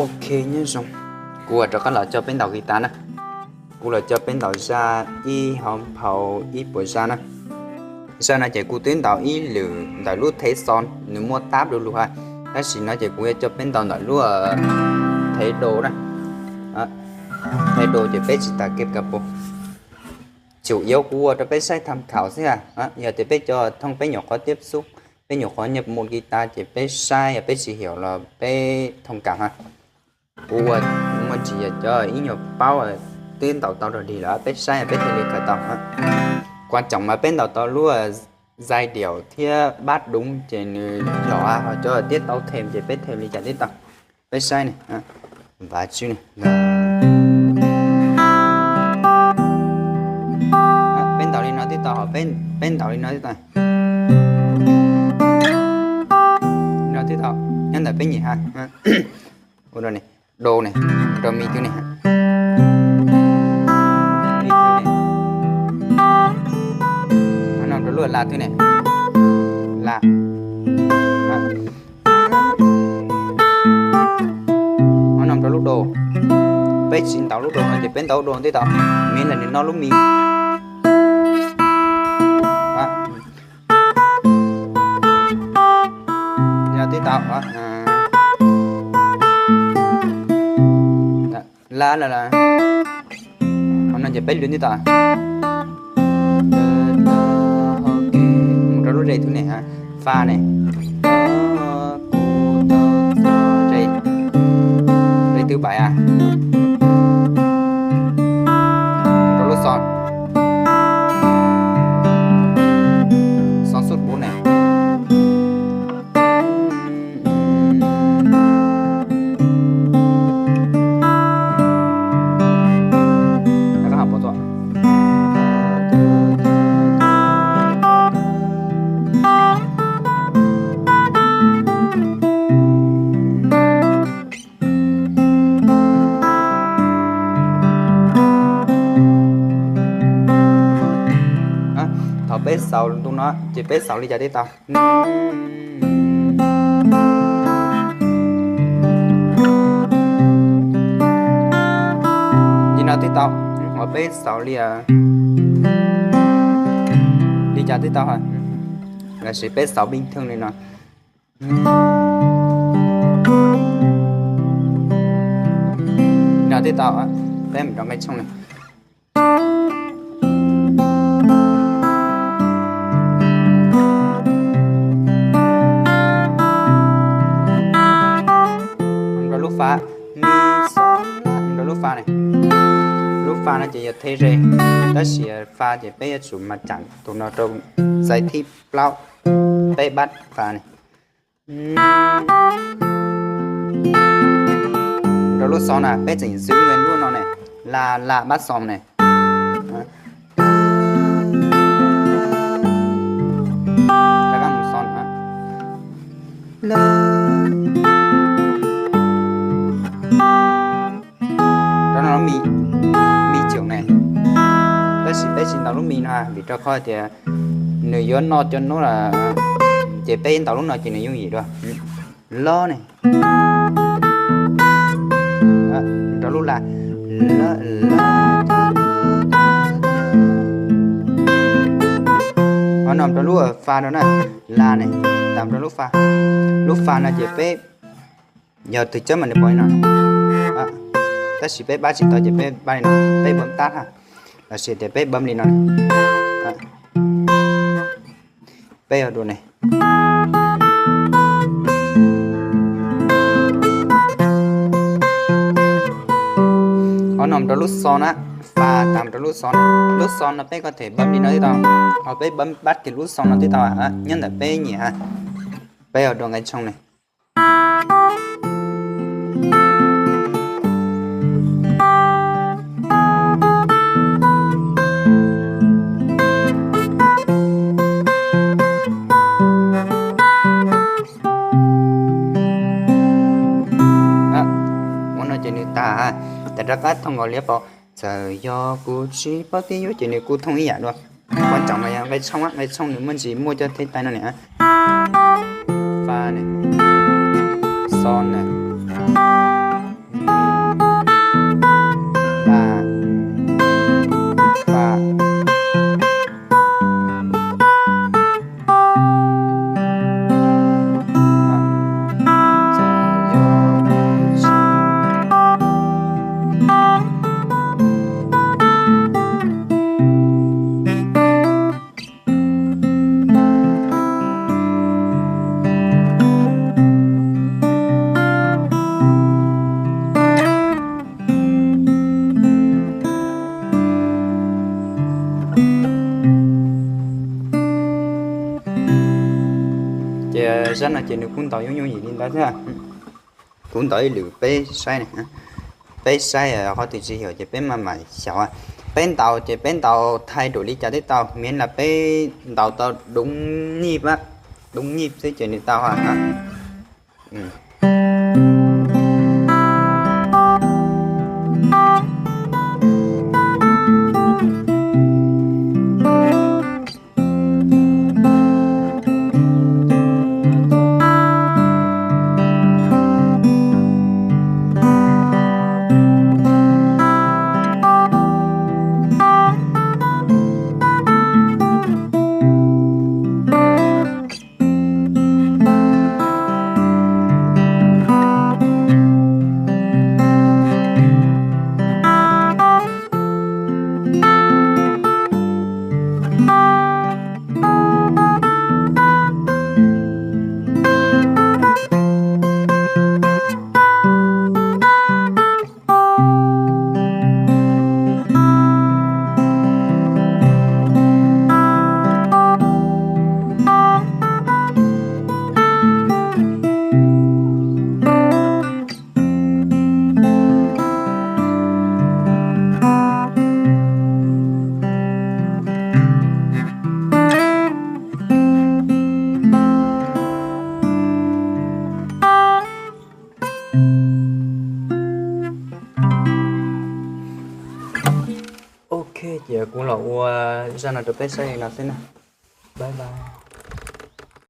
Ok, nyob zoo, kuv rov qab los coj peb ntaus guitar na. Kuv los coj peb ntaus zaj ib hauv phau ib puas zaj na. Zaj no ces kuv twb ntaus ib lwm ntawm lub thev xo, nws muaj tab du lug ha, tab sis no ces kuv yuav coj peb ntaus ntawm lub thev do na. Thev do ces peb tsis tas ke ka pos. Tsuas yog kuv ua rau peb saib tham khau xwb ha. Yog tias peb cov thooj peb nyuam qhuav tiab xub, peb nyuam qhuav nyiaj mus guitar ces peb saib, yog peb tsis hiểu los peb thông cảm ha. Kuv ua muaj tsis yog cov ib nyuag paub twb ntaus tau rog dig lawm, peb saib peb thiaj li khaws tau. Quan trọng mas peb ntaus tau lub giai điệu thiab bass đúng ces nws lom, ho cov tiab tau thêm ces peb thêm li cas tib tau. Peb saib ne, vav tswb ne. Peb ntaus li no tib tau, ho peb ntaus li no tib tau. No tib tau, nyob ntawm peb nyem ha. Ua rau ne, do ne, rau mi twb ne, mi twb ne, no rau lub la twb ne, la, no rau lub do. Peb tsis ntaus lub do no ces peb ntaus do tib tau, miv lam nws no lub mi. Tib tau, la la la, no ces peb lwm tib tau. Mus rau lub re twb ne, fa ne, re, re twb pais, rau lub xo, xo sub bốn ne. Thaum peb xaus ntu no ces peb xaus li cas tib tau? Li no tib tau, ho peb xaus li, li cas tib tau? Lossis peb xaus bình thường li no. No tib tau, peb mus rau nqe tshooj ne. Rau lub fa, rau lub fa ne. Lub fa no ces yog thev re, tab sis fa ces peb yuav tsum mas cam tus no rau xais thib plaub, peb bab fa ne. Rau lub xo na, peb tseem xwb lub no ne, la la bab xo ne. Rov qab mus xo na. Rau no lub mi, mi caum ne. Tab sis peb tsis ntaus lub mi no vim rau qhov tias nws yuav noj cov nub, ces peb ntaus lub no ces nws yooj yim dua. Lo ne. Rau lub la, ho no rau lub fa rau na, la ne, tam rau lub fa. Lub fa no ces peb yog twg cawb mas nws pom li no, tab sis peb pab tsis tau ces peb pab li no, peb bấm tắt ha, lossis tias peb bấm li no, peb yog dua ne. Ho no rau lub xo na, fa tam rau lub xo na, lub xo no peb có thể bấm li no tib tau, ho peb bấm bắt kiag lub xo no tib tau, nyob ntawm peb nyiam ha. Peb yog dua nqe tshooj ne. Ua no ces nws tag, tas rov qab thooj nkaus li pom. Txawm yog kuv tsis paub tib yuav ces nws kuj thooj ib yam dua. Quan trọng mas yog nqe tshooj, nqe tshooj nws muaj ntsis muaj cov thej tai no ne. Fa ne, xo ne, Zaj no ces nws kuj ntaus yooj yooj yim li ntawd thiab. Kuv ntaus ib lwm peb saib, peb saib qhov twg tsis yog ces peb mam mam xyaum. Peb ntaus ces peb ntaus thaij dua li cas twb tau, mientras peb ntaus tau đúng nhịp, đúng nhịp xwb ces nws tau. Ok, ces kuv los ua zaj no rau peb saib li no xwb na. Bye bye.